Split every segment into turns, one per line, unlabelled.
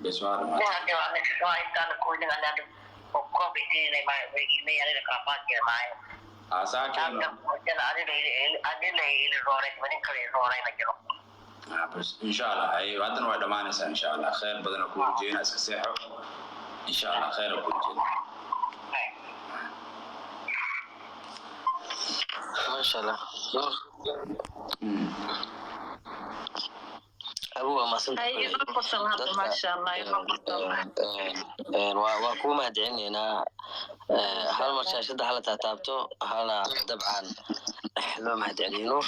Bes, waa dhamaatay. Aa, saa keeno. Ah, bas insha Allah ay haddana way dhamaanaysaa insha Allah. Khayr badan oo ku rajeynaa, iska seexo insha Allah, khayr oo ku rajeynaa.
Maasha Allah, Nuur. Abu, waa mahadsantahay.
Ay, inoo qosol hadda.
Dadka
Maasha Allah, inoo qosol.
Waa kuu mahadcelinaynaa. Hal mar shaashadda hala taataabto, halna dabcan loo mahadceliyo Nuur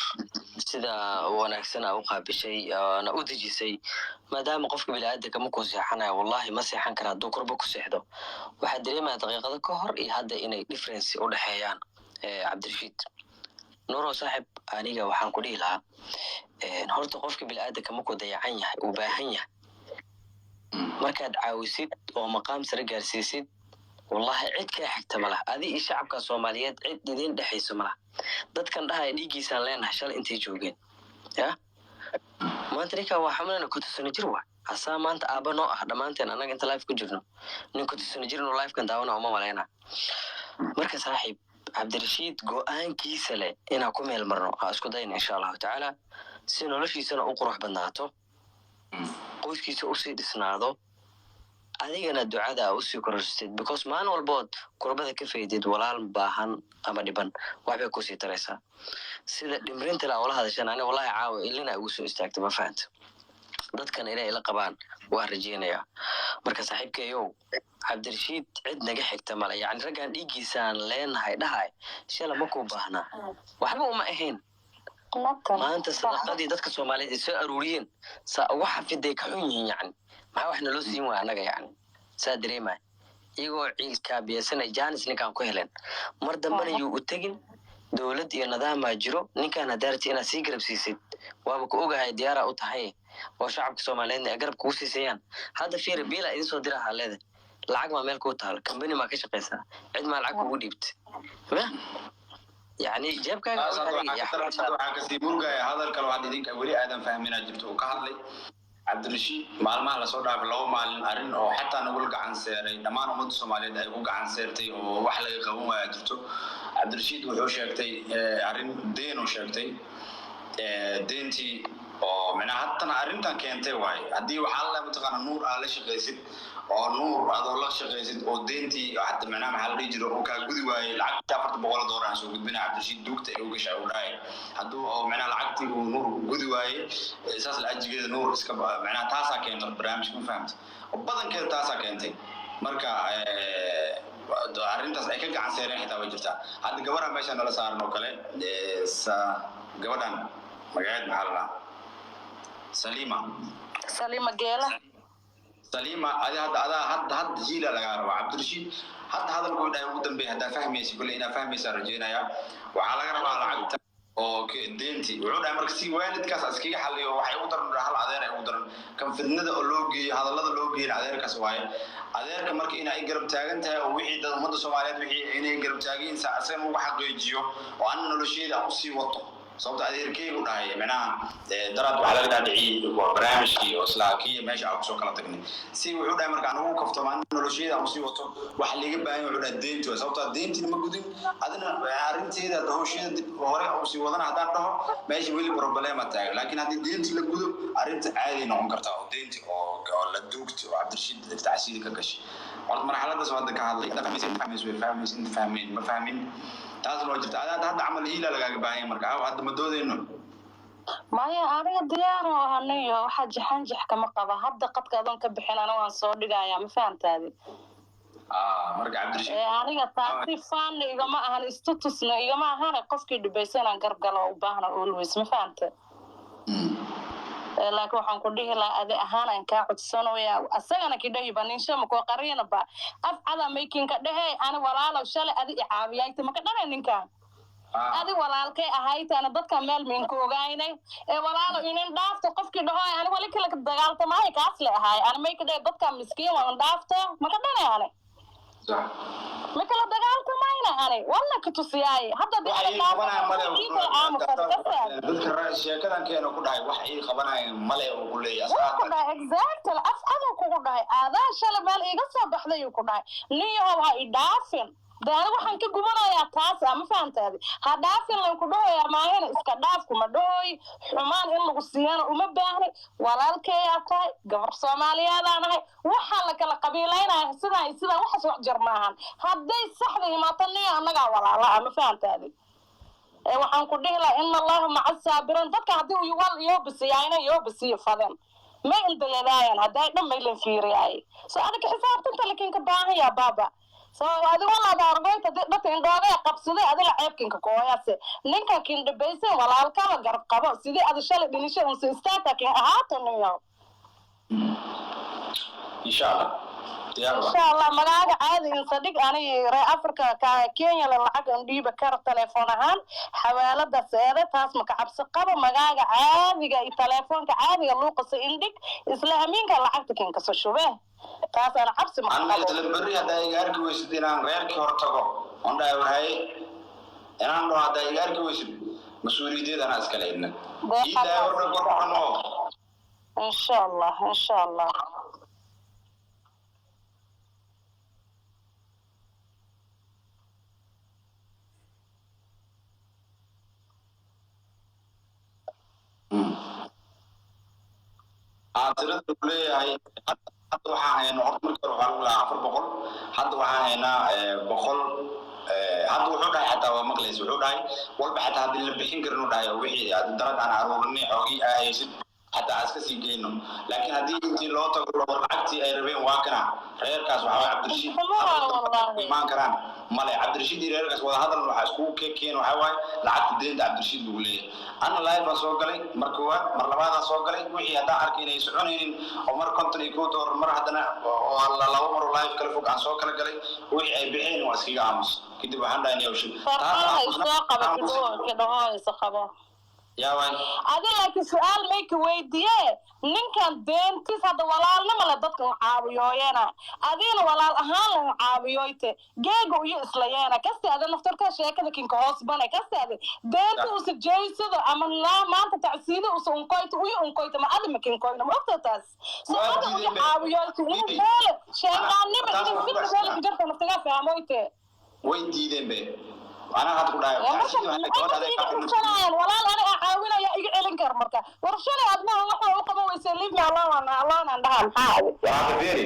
sida wanaagsan aa u qaabishay oona u dejisay, maadaama qofka biniaadanka markuu seexanayo, wallahi ma seexan kara hadduu korba ku seexdo. Waxaa dareemaya daqiiqado ka hor iyo hadda inay difference u dhexeeyaan. Cabdirashiid Nuurow, saaxib, aniga waxaan ku dhihi lahaa, horta qofka biniaadanka markuu dayacan yahay, uu baahan yahay, markaad caawisid oo maqaam sare gaarsiisid, wallahi cid kaa xigta ma laha. Adi iyo shacabka Soomaaliyeed cid idin dhexayso ma laha. Dadkan dhahaya dhiiggiisaan leenahay, shalay intay joogeen ya maanta? Ninkan waa xamalana, 50 sano jir waa asaa maanta aaba noo ah dhammaanteen annaga inta live ku jirno. Nin 50 sano jir inuu livekan daawana uma malayna. Marka saaxiib Cabdirashiid, go-aankiisa leh inaan ku meel marno ha isku dayna insha Allahu tacaala, si noloshiisana u qurux badnaato, qoyskiisa usii dhisnaado, adigana ducada aa usii kororsateed, because maalin walbood kurbada ka faydid walaal baahan ama dhiban waxbay kusii taraysaa. Sida dhimrinta la ula hadashan, ani wallahi caawa ilina igu soo istaagta, ma fahanta? Dadkan inay ila qabaan waa rajeynayaa. Marka saaxiibkeeyow Cabdirashiid, cid naga xigta male. Yacni raggaan dhiiggiisaan leenahay dhahay shala ma kuu baahnaa, waxba uma ahayn. Maanta sadaqadii dadka Soomaaliyeed ay soo aruuriyeen saa uga xafiday ka xun yihiin. Yacni maxaa wax naloo siin waaya annaga? Yacni saa dareemaya iyagoo ciilkaabiyesanay janis ninkaan ku heleen. Mar dambena yuu u tegin. Dowlad iyo nidaamaa jiro. Ninkaan haddaa rabtid inaad sii garab siisid, waaba ku ogahay diyaaraa u tahay, oo shacabka Soomaaliyeedna ay garab kugu siisayaan. Hadda fiiri, biila idin soo dirahaa leedahay, lacag maa meel kuu taalo, company maa ka shaqaysaa, cid maa lacag kugu dhiibta ma yacni jeebkaaga.
Taas hadda waxaa ka daran, hadda waxaa kasii murgaya hadal kale oo hadda idinka weli aadan fahminaa jirto uu ka hadlay Cabdirashiid maalmaha lasoo dhaafay, 2 maalin, arrin oo xataa nagula gacan seeray, dhammaan ummadda Soomaaliyeed ay ku gacan seertay oo wax laga qaban waaya jirto. Cabdirashiid wuxuu sheegtay arrin deen uu sheegtay, deentii oo micnaha haddana arrintan keentay waaye. Haddii waxaa la mataqaana Nuur aa la shaqaysid oo Nuur adoo la shaqaysid oo deentii hadda micnaha maxaa la dhihi jiro uu kaa gudi waayey lacagtii 400 dollar aan soo gudbina, Cabdirashiid duugta ay u gashay uu dhahay hadduu oo micnaha lacagtii uu Nuur gudi waayey, saas la ajigeeda Nuur iska micnaha taasaa keentay barnaamijka, ma fahamtay? Oo badankeeda taasaa keentay. Marka arrintaas ay ka gacan seereen xitaa way jirtaa. Hadda gabadha meesha nala saaran oo kale, gabadhan magaceed maxaa la dhahaa? Salima.
Salima Geela.
Salima, adi hadda adaa hadda hiila lagaa rabaa. Cabdirashiid hadda hadalku dhahay ugu dambeeya, haddaa fahmaysa kulle inaa fahmaysaa rajeynayaa. Waxaa laga rabaa lacagta oo deentii wuxuu dhahay. Marka si waalidkaas iskaga xaliyo, waxay ugu daran hal adeer ay ugu daran kan fidnada oo loo geeyo, hadallada loo geeyo adeerkaas waaye. Adeerka marka in ay garab taagan tahay oo wixii dad ummadda Soomaaliyeed wixii inay garab taagan yihiin sa asagana ugu xaqiijiyo oo an nolosheeda aan usii wato, sababta adeerkeygu dhahay micnaha daraad waxaa laga dhaadhiciyey waa barnaamijkii oo isla kii meesha aan kusoo kala tagnay. Si wuxuu dhahay marka aan ugu kaftamo, an nolosheeda aan usii wato, waxa liiga baahan yahay, wuxuu dhahay, deynti waay, sababta deyntiina ma gudin, adina arrinteeda hadda hawsheeda dib hore aan usii wadana haddaan dhaho meesha weli problema taagan. Laakiin haddii deynti la gudo, arrinta caadi noqon kartaa oo deynti oo la duugti oo Cabdirashiid tacsiidi ka gashay. Horta marxaladaas oo hadda ka hadlay, hadda fahmaysa, fahmaysa, way fahmaysa, inta fahmeyn ma fahmin, taasna waa jirta. Ada hadda camal hiila lagaaga baahan yahay. Marka aw hadda ma doodayno.
Maya, aniga diyaar oo ahanayo, waxaa jaxanjax kama qaba. Hadda qadka adoon ka bixin ana waan soo dhigayaa, ma fahantaadi?
Ah, marka Cabdirashiid
Aniga taasi faanna igama ahan, istutusna igama ahane, qofkii dhibaysa inaan garab galo oo u baahna always, ma fahante? Laakiin waxaan ku dhihi lahaa, adi ahaan aan kaa codsanaya, asagana kidhahiba ninsha makoo qariyana ba af cada maykinka dhehe. Ani walaalow shalay adi i caawiyayta maka dhane ninkan adi walaalkay ahaytana dadka meel minka ogaynay ee walaalo inin dhaafto qofkii dhaho ani wali kala dagaaltamaayo kaas le ahaay. Ani may ka dhahe dadka miskiin waan dhaafto maka dhane ani ma kala dagaaltamayna. maahina ani walla ka tusiyaaye hadda
Wax ii qabanaya male. Dadka sheekadan keena ku dhahay wax ii qabanaya male uu ku leeyahay.
Wuu ku dhahay exactly, af aduu kugu dhahay, aadaa shalay meel iiga soo baxday uu ku dhahay, nin yahow ha i dhaafin. De ani waxaan ka gubanayaa taas ah, ma fahantaadi? Ha dhaafin lan ku dhahoyaa maahina, iska dhaaf kuma dhahoy. Xumaan in lagu siiyana uma baahni. Walaalkeeyaa tahay, gabar Soomaaliyeedaan ahay. Waxaa la kala qabiilaynaya sidaa iyo sidaa, waxaas wax jar maahan. Hadday saxda imaato, niyo annagaa walaala ah, ma fahantaadi? Ee waxaan ku dhihi lahaa, ina Allahu maca saabirin. Dadka haddii uu wal iyo bisiyaayna iyo bisiyo faden may indayadaayaan, hadday dhan may lan fiiriyaay. So adika xisaabtanta lakinka baahan yaa baaba. So adi walaada argoyta dhata indhoogay qabsaday, adila ceebkinka kooyase ninka kin dhibaysan, walaalkaba garab qabo sidii adi shalay dhinisho unsa istaagta kin ahaato, niyo.
Insha Allah, diyaar waa.
Insha Allah, magaaga caadi insa dhig. Ani reer Africa ka Kenya la lacag an dhiiba kara telefoon ahaan, xawaalada seede taas maka cabsi qabo. Magaaga caadiga iyo telefoonka caadiga luuqasa indhig, isla hamiinka lacagta kin kasoo shube, taas ana cabsi maka
Anna
qabo.
Isla berri haddaa iga arki weysid inaan reerkii hor tago oon dhahay warhaye, inaan dhaho haddaa iga arki weysid, mas-uuliyadeed anaa iskale idna ii daaya warna gorxano.
Insha Allah, insha Allah.
Tirada uu leeyahay hadda waxaan haynaa, horta markii hore waxaa lagu lahaa 400, hadda waxaan haynaa 100. Hadda wuxuu dhahay, xataa waa maqlaysa, wuxuu dhahay walba xataa haddii la bixin karin, uu dhahay wixii darad aan aruurinay xoogii aa haysid xataa aan iska sii geyno. Laakiin haddii intii loo tago dhowr lacagtii ay rabeen waa kana reerkaas, waxaa waye Cabdirashiid
Wallahi.
imaan karaan male. Cabdirashiid iyo reerkaas wada hadal waxaa iskugu keen, waxaa waaye lacagta deynta Cabdirashiid lagu leeyahay. Anna live baan soo galay mar koowaad, mar labaadaan soo galay. Wixii haddaan arkay inay soconaynin oo mar $51, mar haddana oo laba mar oo live kala fog aan soo kala galay, wixii ay bixeen waa iskaga aamus. Kadib waxaan dhahay niyow shid.
Farqaha isoo qaba, kidhaho kidhaho isa qabo.
Yaa waay.
Adi laakiin su-aal mayka weydiiye, ninkan deentis hadda walaalnima le dadka u caawiyooyena, adigana walaal ahaan la u caawiyoyte geega uyo isla yeena kasti adi naftarka sheekada kinka hoos bane kasti adi deenta usa jeysado ama laa maanta tacsiida usa unkoyto uyo unkoyto, ma adi ma kinkoyno, ma ogta taas? So
Waa
adi uyo
diideen be.
caawiyoyte inuu
Diideen.
meele sheegaanima
Taas
inay
waa ku
fikir
baxsanaa.
meele kujarta naftagaa fahmoyte.
Way diideen be, anaa hadda ku dhahay tacsiid waxay gabadha adeeg
iga xirsanayaan walaal aniga caawinaya iga celin kar. Marka war shalay admaha waxa u qaban weysa, leave me alone, alone aan dhaha, maxaa adi?
Waa hadda beeri